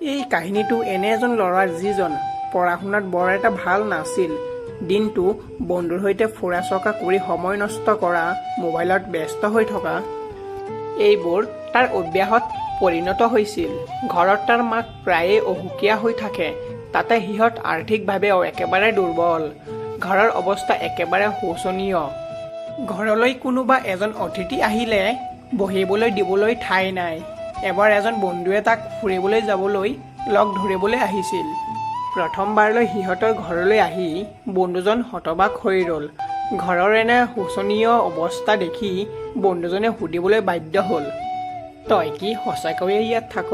এই কাহিনীটো এনে এজন ল'ৰাৰ, যিজন পঢ়া শুনাত বৰ এটা ভাল নাছিল। দিনটো বন্ধুৰ সৈতে ফুৰা চকা কৰি সময় নষ্ট কৰা, মোবাইলত ব্যস্ত হৈ থকা, এইবোৰ তাৰ অভ্যাসত পৰিণত হৈছিল। ঘৰত তাৰ মাক প্ৰায়ে অসুখীয়া হৈ থাকে। তাতে সিহঁত আৰ্থিকভাৱেও একেবাৰে দুৰ্বল। ঘৰৰ অৱস্থা একেবাৰে শোচনীয়। ঘৰলৈ কোনোবা এজন অতিথি আহিলে বহিবলৈ দিবলৈ ঠাই নাই। এবাৰ এজন বন্ধুৱে তাক ফুৰিবলৈ যাবলৈ লগ ধৰিবলৈ আহিছিল। প্ৰথমবাৰলৈ সিহঁতৰ ঘৰলৈ আহি বন্ধুজন হতবাক হৈ ৰ'ল। ঘৰৰ এনে শোচনীয় অৱস্থা দেখি বন্ধুজনে সুধিবলৈ বাধ্য হ'ল, "তই কি সঁচাকৈয়ে ইয়াত থাক,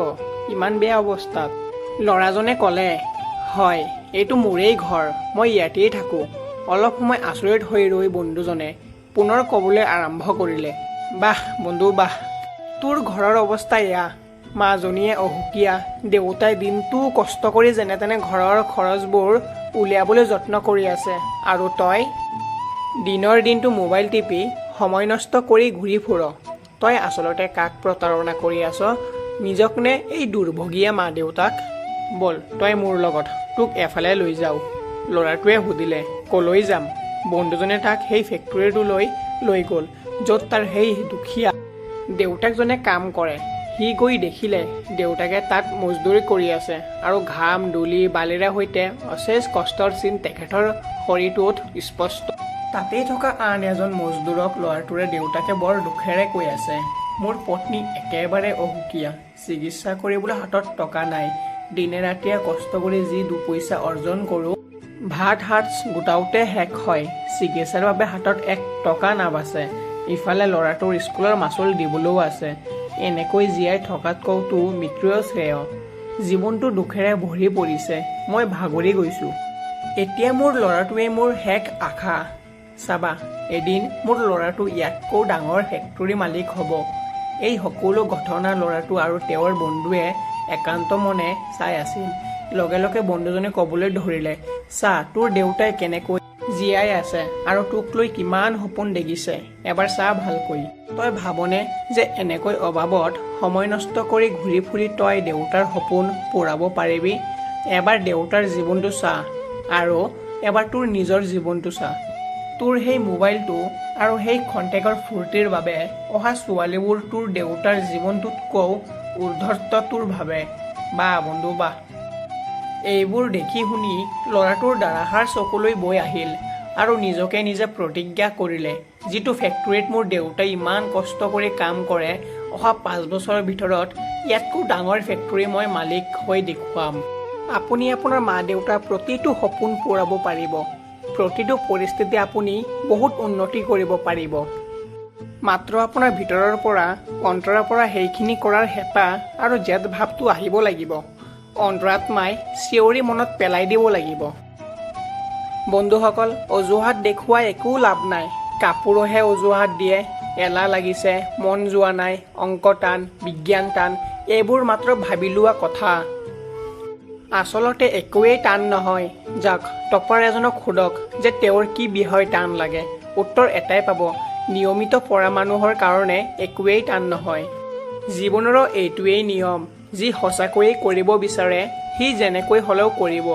ইমান বেয়া অৱস্থাত?" ল'ৰাজনে ক'লে, "হয়, এইটো মোৰেই ঘৰ, মই ইয়াতেই থাকোঁ।" অলপ সময় আচৰিত হৈ ৰৈ বন্ধুজনে পুনৰ ক'বলৈ আৰম্ভ কৰিলে, "বাহ বন্ধু বাহ! তোৰ ঘৰৰ অৱস্থা এয়া! মাজনীয়ে অসুখীয়া, দেউতাই দিনটো কষ্ট কৰি যেনে তেনে ঘৰৰ খৰচবোৰ উলিয়াবলৈ যত্ন কৰি আছে আৰু তই দিনৰ দিনটো মোবাইল টিপি সময় নষ্ট কৰি ঘূৰি ফুৰ। তই আচলতে কাক প্ৰতাৰণা কৰি আছ, নিজক নে এই দুৰ্ভগীয়া মা দেউতাক? ব'ল তই মোৰ লগত, তোক এফালে লৈ যাওঁ।" ল'ৰাটোৱে সুধিলে, "কলৈ যাম?" বন্ধুজনে তাক সেই ফেক্টৰীটোলৈ লৈ গ'ল, য'ত তাৰ সেই দুখীয়া দেউতাকজনে কাম কৰে। সি গৈ দেখিলে দেউতাকে তাত মজদুৰি কৰি আছে আৰু ঘাম, ধূলি, বালিৰে সৈতে অশেষ কষ্টৰ চিন তেখেতৰ শৰীৰটোত স্পষ্ট। তাতেই থকা আন এজন মজদুৰক ল'ৰাটোৰে দেউতাকে বৰ দুখেৰে কৈ আছে, "মোৰ পত্নী একেবাৰে অসুখীয়া, চিকিৎসা কৰিবলৈ হাতত টকা নাই। দিনে ৰাতিয়ে কষ্ট কৰি যি দুপইচা অৰ্জন কৰোঁ, ভাত সাজ গোটাওঁতে শেষ হয়। চিকিৎসাৰ বাবে হাতত এক টকা নাবাচে। ইফালে ল'ৰাটোৰ স্কুলৰ মাচুল দিবলৈও আছে। এনেকৈ জীয়াই থকাতকৈতো মৃত্যুৱে শ্ৰেয়। জীৱনটো দুখেৰে ভৰি পৰিছে, মই ভাগৰি গৈছোঁ। এতিয়া মোৰ ল'ৰাটোৱেই মোৰ শেষ আশা। চাবা, এদিন মোৰ ল'ৰাটো ইয়াতকৈও ডাঙৰ ফেক্টৰী মালিক হ'ব।" এই সকলো ঘটনা ল'ৰাটো আৰু তেওঁৰ বন্ধুৱে একান্ত মনে চাই আছিল। লগে লগে বন্ধুজনে ক'বলৈ ধৰিলে, "চা, তোৰ দেউতাই কেনেকৈ জীয়াই আছে আৰু তোক লৈ কিমান সপোন দেখিছে, এবাৰ চা ভালকৈ। তই ভাবনে যে এনেকৈ অবাবত সময় নষ্ট কৰি ঘূৰি ফুৰি তই দেউতাৰ সপোন পূৰাব পাৰিবি? এবাৰ দেউতাৰ জীৱনটো চা আৰু এবাৰ তোৰ নিজৰ জীৱনটো চা। তোৰ সেই মোবাইলটো আৰু সেই খন্তেকৰ ফূৰ্তিৰ বাবে অহা ছোৱালীবোৰ তোৰ দেউতাৰ জীৱনটোতকৈও ঊৰ্ধ্বত তোৰ বাবে। বাহ বন্ধু বাহ!" এইবোৰ দেখি শুনি ল'ৰাটোৰ ধাৰাসাৰ চকুলো বৈ আহিল আৰু নিজকে নিজে প্ৰতিজ্ঞা কৰিলে, যিটো ফেক্টৰীত মোৰ দেউতাই ইমান কষ্ট কৰি কাম কৰে, অহা 5 বছৰৰ ভিতৰত ইয়াতকৈও ডাঙৰ ফেক্টৰী মই মালিক হৈ দেখুৱাম। আপুনি আপোনাৰ মা দেউতাৰ প্ৰতিটো সপোন পূৰাব পাৰিব। প্ৰতিটো পৰিস্থিতি আপুনি বহুত উন্নতি কৰিব পাৰিব। মাত্ৰ আপোনাৰ ভিতৰৰ পৰা, অন্তৰৰ পৰা সেইখিনি কৰাৰ হেঁপাহ আৰু জেদ ভাৱটো আহিব লাগিব। অন্তৰাত্মাই চিঞৰি মনত পেলাই দিব লাগিব। বন্ধুসকল, অজুহাত দেখুৱাই একো লাভ নাই। কাপুৰুষে অজুহাত দিয়ে, এলাহ লাগিছে, মন যোৱা নাই, অংক টান, বিজ্ঞান টান। এইবোৰ মাত্ৰ ভাবি লোৱা কথা। আচলতে একোৱেই টান নহয়। যাওক, টপাৰ এজনক সোধক যে তেওঁৰ কি বিষয় টান লাগে। উত্তৰ এটাই পাব, নিয়মিত পঢ়া মানুহৰ কাৰণে একোৱেই টান নহয়। জীৱনৰো এইটোৱেই নিয়ম, যি সঁচাকৈয়ে কৰিব বিচাৰে সি যেনেকৈ হ'লেও কৰিব,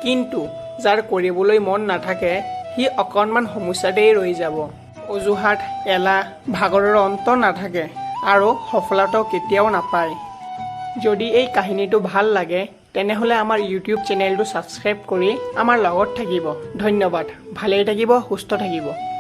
কিন্তু যাৰ কৰিবলৈ মন নাথাকে সি অকণমান সমস্যাতেই ৰৈ যাব। অজুহাত, এলাহ, ভাগৰৰ অন্ত নাথাকে আৰু সফলতাও কেতিয়াও নাপায়। যদি এই কাহিনীটো ভাল লাগে, তেনেহ'লে আমাৰ ইউটিউব চেনেলটো ছাবস্ক্ৰাইব কৰি আমাৰ লগত থাকিব। ধন্যবাদ। ভালেই থাকিব, সুস্থ থাকিব।